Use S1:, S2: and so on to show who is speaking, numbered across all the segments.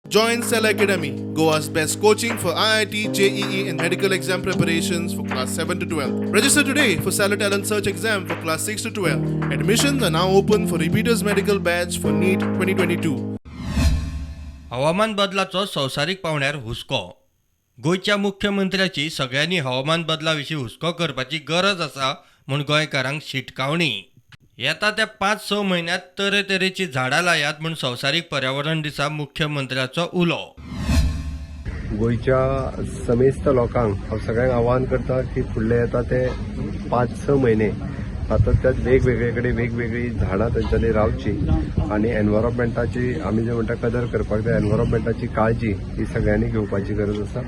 S1: Join Cell Academy, Goa's best coaching for IIT, JEE, and medical exam preparations for class 7 to 12. Register today for Stellar Talent Search exam for class 6 to 12. Admissions are now open for repeaters medical batch for NEET 2022.
S2: हवामान बदलाचो संवसारीक पांवड्यार हुस्को. गोंयच्या मुख्यमंत्र्याची सगळ्यांनी हवामान बदला विशीं हुस्को करपाची गरज आसा म्हूण गोंयकारांक शिटकावणी. येता त्या 5-6 म्हयन्यांत तरेतरेची झाडां लायात म्हूण संवसारीक पर्यावरण दिसा मुख्यमंत्र्याचो उलो.
S3: गोंयच्या समेस्त लोकांक हांव सगळ्यांक आवाहन करता की फुडले येता ते 5-6 म्हयने सातत्यात वेगवेगळे कडेन वेगवेगळीं झाडां तांच्यांनी रावची आनी एनवायरमेंटाची आमी जे म्हणटा कदर करपाक जाय, एनवायरमेंटाची काळजी ही सगळ्यांनी घेवपाची गरज आसा.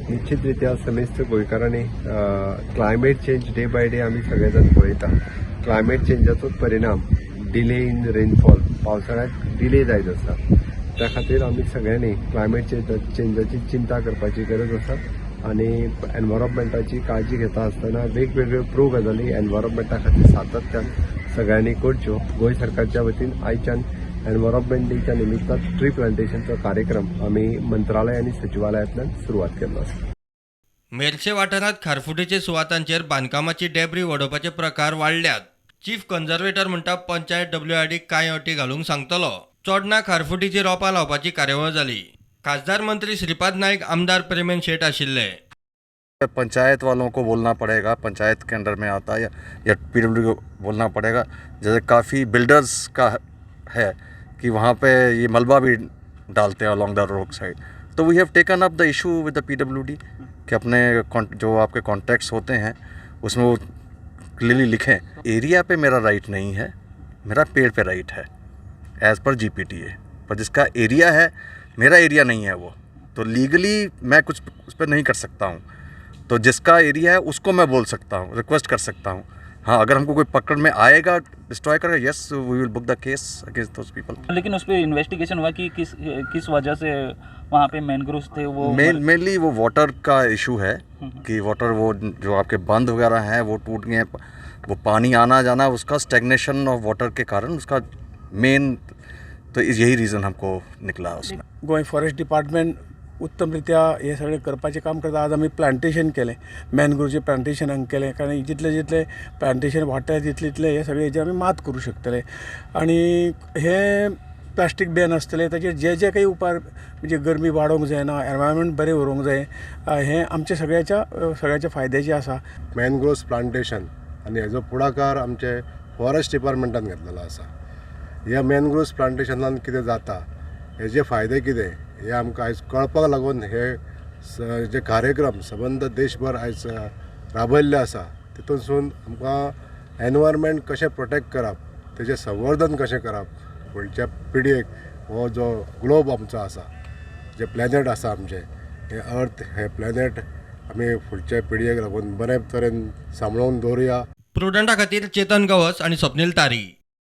S3: निश्चित रित्या समेस्त गोंयकारांनी climate change day by day आमी सगळे जाण पळयता. क्लायमेट चेंजाचोच परिणाम डिले इन रेनफॉल, पावसाळ्याक डिले जायत आसा. त्या खातीर आमी सगळ्यांनी क्लायमेट चेंजाची चिंता करपाची गरज आसा आनी एनवायरमेंटाची काळजी घेता आसतना वेगवेगळ्यो प्रो गजाली एनवायरमेंटा खातीर सातत्यान सगळ्यांनी करच्यो. गोंय सरकारच्या वतीन आयच्यान एनवायरमेंट डेच्या निमित्तान ट्री प्लांटेशनचो कार्यक्रम आमी मंत्रालय आनी सचिवालयांतल्यान सुरवात केल्लो आसा.
S2: मेरशे वाठारांत खारफुटीचे सुवातांचेर बांदकामाची डेब्री वडोवपाचे प्रकार वाडल्यात. चीफ कन्झर्वेटर म्हणटा, पंचायत डब्ल्यूआरडीक कांय अटी घालूंक सांगतलो. चोडणा खारफुटीची रोपां लावपाची कार्यावळ जाली. खासदार मंत्री श्रीपाद नायक, आमदार प्रेमेंद शेट आशिल्ले.
S4: पंचायत वालों को बोलना पड़ेगा, पंचायत के अंडर में आता है या पीडब्ल्यू को बोलना पड़ेगा. जैसे काफ़ी बिल्डर्स का है कि वहाँ पे ये मलबा भी डालते हैं अलॉन्ग the road side, तो we have taken up the issue with the PWD कि अपने जो आपके कॉन्ट्रैक्ट्स होते हैं, उसमें वो क्लियरली लिखें. एरिया पे मेरा राइट नहीं है, मेरा पेड़ पे राइट है एज़ पर जीपीटीए. पर जिसका एरिया है, मेरा एरिया नहीं है वो, तो लीगली मैं कुछ उस पर नहीं कर सकता हूँ. तो जिसका एरिया है, उसको मैं बोल सकता हूँ, रिक्वेस्ट कर सकता हूँ. हाँ, अगर हमको कोई पकड़ में आएगा, डिस्ट्रॉय करेगा, yes, we will book the case against those people.
S5: लेकिन उस पर इन्वेस्टिगेशन हुआ कि किस किस वजह से वहाँ पे मैनग्रोव्स थे वो?
S4: मेनली वो वाटर का इशू है कि वाटर, वो जो आपके बंद वगैरह हैं, वो टूट गए हैं. वो पानी आना जाना, उसका स्टेगनेशन ऑफ वाटर के कारण उसका मेन तो यही रीज़न हमको निकला उसमें.
S6: गोंय फॉरेस्ट डिपार्टमेंट उत्तम रित्या हें सगळें करपाचें काम करता. आज आमी प्लांटेशन केलें, मॅनग्रोवचें प्लांटेशन हांगा केलें, कारण जितलें जितलें प्लांटेशन वाडटलें, तितलें तितलें हें सगळें हेजेर आमी मात करूं शकतले. आनी हें प्लास्टीक बॅन आसतलें, ताचेर जे जे काही उपाय, म्हणजे गरमी वाडोवंक जायना, एनवायरमेंट बरें उरोंक जाय, हें आमच्या सगळ्याच्या सगळ्याच्या फायद्याचें आसा.
S7: मॅनग्रोव्स प्लांटेशन आनी हेजो पुढाकार आमचे फॉरेस्ट डिपार्टमेंटान घेतलेलो आसा. ह्या मॅनग्रोव्स प्लांटेशनान कितें जाता, हेजे फायदे कितें, हे आमकां आयज कळपाक लागून हे जे कार्यक्रम सबंद देशभर आयज राबयल्ले आसा, तितूनसून आमकां एनवायरमेंट कशें प्रोटेक्ट करप, तेजें संवर्धन कशें करप, फुडच्या पिळगेक हो जो ग्लोब आमचो आसा, जे प्लॅनेट आसा आमचें, हे अर्थ, हे प्लॅनेट आमी फुडच्या पिळगेक लागून बरे तरेन सांबाळून दवरुया.
S2: प्रुडंटा खातीर चेतन गवस आणि स्वप्नील तारी.